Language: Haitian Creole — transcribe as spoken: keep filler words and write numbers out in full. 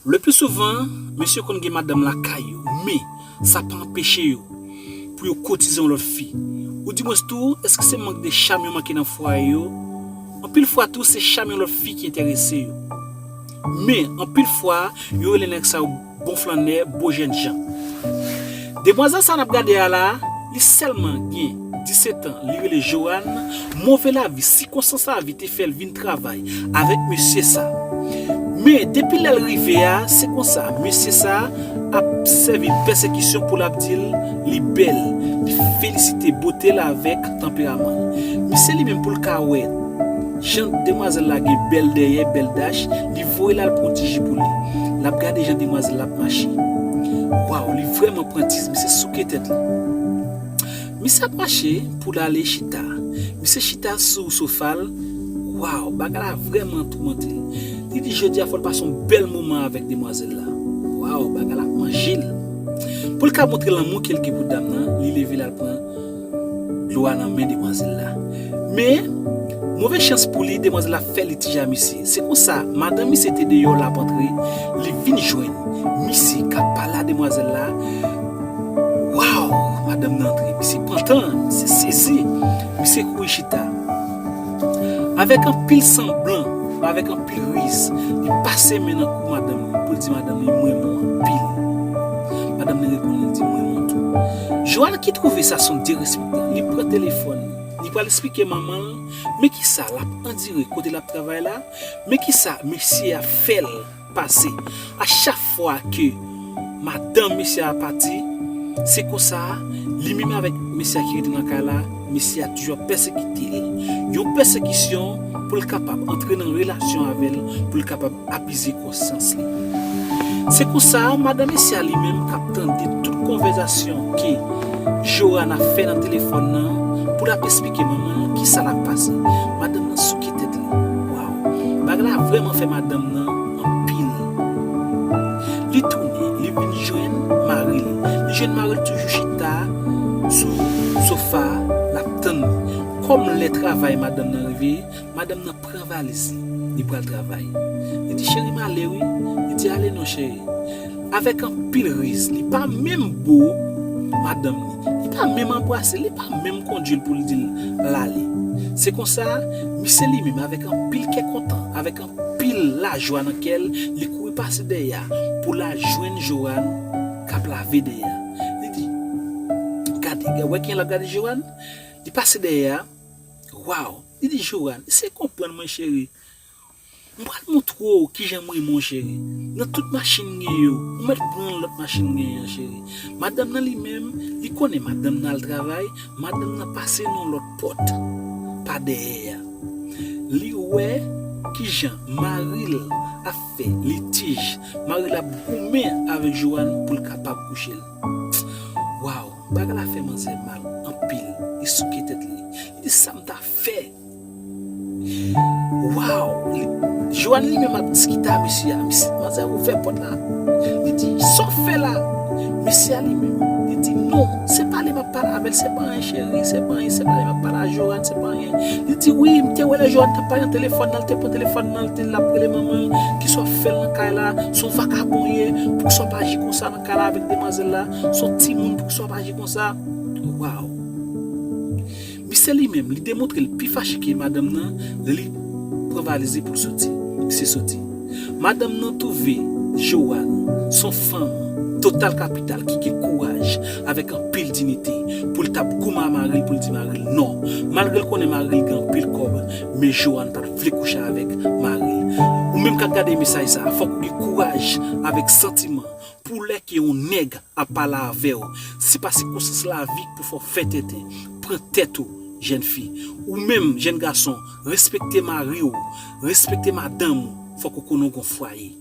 Le pli souvan, mesye konn gen madanm lakay yo, men sa pa anpeche yo pou yo koutize yon lòt fi. Oudimwens tou, èske se mank de cham yo manke nan fwaye yo? Anpil fwa tou, se cham yon lòt fi ki enterese yo. Men, anpil fwa, yo rele nèg sa yo bon flannè, bon jènjan. Demwazèl sa n ap gade a la, li sèlman gen disèt an, li rele Joanne. Move lavi, sikonstans lavi te fè l vin travay avèk mesye sa. Men, depi lè l rive a, se konsa, mesye sa ap sèvi pèsekisyon pou l ap di l li bèl, li felisite bote l avèk tanperaman l. Misye li menm pou l ka wè jan demwazèl la gen bèl dèyè, bèl dach, li voye l al pran ti ji pou li. L ap gade jan demwazèl la ap mache. Waw, li vrèman pran ti, misye souke tèt li. Misye ap mache pou l ale chita. Misye chita sou sofa l. Waw, bagay la vrèman toumante l. Li di jodi a fò l pase yon bèl moman avèk demwazèl la. Waw, bagay la ap manje l. Pou l ka montre lanmou ke l gen pou dam nan, li leve l al pran dlo a nan men demwazèl la. Men, move chans pou li, demwazèl la fè litij a misye. Se konsa, madanm misye te deyò l ap antre, li vin jwenn misye k ap pale a demwazèl la. Waw, madanm nan antre, misye pantan, misye sezi, misye kouri chita. Avèk anpil sanblan, avèk anpil riz, li pase men nan kou madanm li pou l di madanm li, "M renmen w anpil." Madanm li reponn li, li di, "M renmen w tou." Joanne ki twouve sa se yon derespektan, li pran telefòn li, li pral eksplike manman l, men kisa l ap andire kote l ap travay la, men kisa mesye a fè l pase. A chak fwa ke madanm mesye a pati, se konsa, li menm avèk mesye a ki rete nan kay la, mesye a toujou ap pèsekite l. Yon pèsekisyon pou l kapab antre nan relasyon avè l, pou l kapab apize konsyans li. Se konsa, madanm mesye a li menm k ap tande tout konvèsasyon ke Joanne ap fè nan telefòn nan, pou l ap eksplike manman l kisa l ap pase. Madanm nan souke tèt li. Waw! Bagay la vrèman fè madanm nan anpil. Li tounen, li vin jwenn mari l. Li jwenn mari l toujou chita sou sofa, l ap tann li. Kòm lè travay madanm nan rive, madanm nan pran valiz li, li pral travay. Li di, "Cheri, m ale wi." Li di, "Ale non, cheri." Avèk anpil riz, li pa menm bo madanm li. Li pa menm anbrase l, li pa menm kondui l pou l di l l ale. Se konsa, misye li menm, avèk anpil kè kontan, avèk anpil lajwa nan kè l, li kouri pase dèyè a pou l al jwenn Joanne k ap lave dèyè a. Li di, "Gade, gade, wè kijan l ap gade Joanne?" Li pase dèyè a. Waw! Li di, "Joanne, eseye konprann mwen, cheri. M pral montre w kijan m renmen w, cheri. Nan tout machin m gen yo, ou mèt pran lòt machin m genyen an, cheri." Madanm nan li menm, li konnen madanm nan al travay, madanm nan pase nan lòt pòt pa dèyè a. Li wè kijan mari l ap fè litij, mari l ap goumen avèk Joanne pou l kapab kouche l. Waw, bagay la fè manzè mal anpil. Li souke tèt li. Li di, "Sa m ta fè?" Waw! Li, Joanne li menm ap diskite a mesye a. Mesye, manzè ouvè pòt la. Li di, "Sa w fè la?" Mesye a li menm, li di, "Non, se pale m ap pale avè l, se pa anyen, cheri, se pa anyen, se pale m ap pale a Joanne, se pa anyen." Li di, "Wi, m te wè lè Joanne t ap pale nan telefòn nan, l te pran telefòn nan, l te l ap rele manman l, kisa w ap fè l nan kay la, se yon vakabon w ye, poukisa w pa aji konsa nan kay la avèk demwazèl la, se yon timoun, poukisa w pa aji konsa?" Waw! Misye li menm, li demontre l pi fache ke madanm nan, li pran valiz li pou l soti. Misye soti. Madanm nan twouve Joanne, se yon fanm total kapital ki gen kouraj avèk anpil diyite pou l t ap goumen a mari l, pou l di mari l non. Malgre l konnen mari l gen anpil kòb, men Joanne pa t vle kouche avèk mari l. Ou menm k ap gade mesaj sa a, fòk ou gen kouraj avèk santiman pou lè ke yon nèg ap pale avè w, se pa sikonstans lavi k pou fè w fè tenten. Pran tèt ou, jèn fi. Ou menm, jèn gason, respekte mari w, respekte madanm ou, fòk ou konnen w gon fwaye.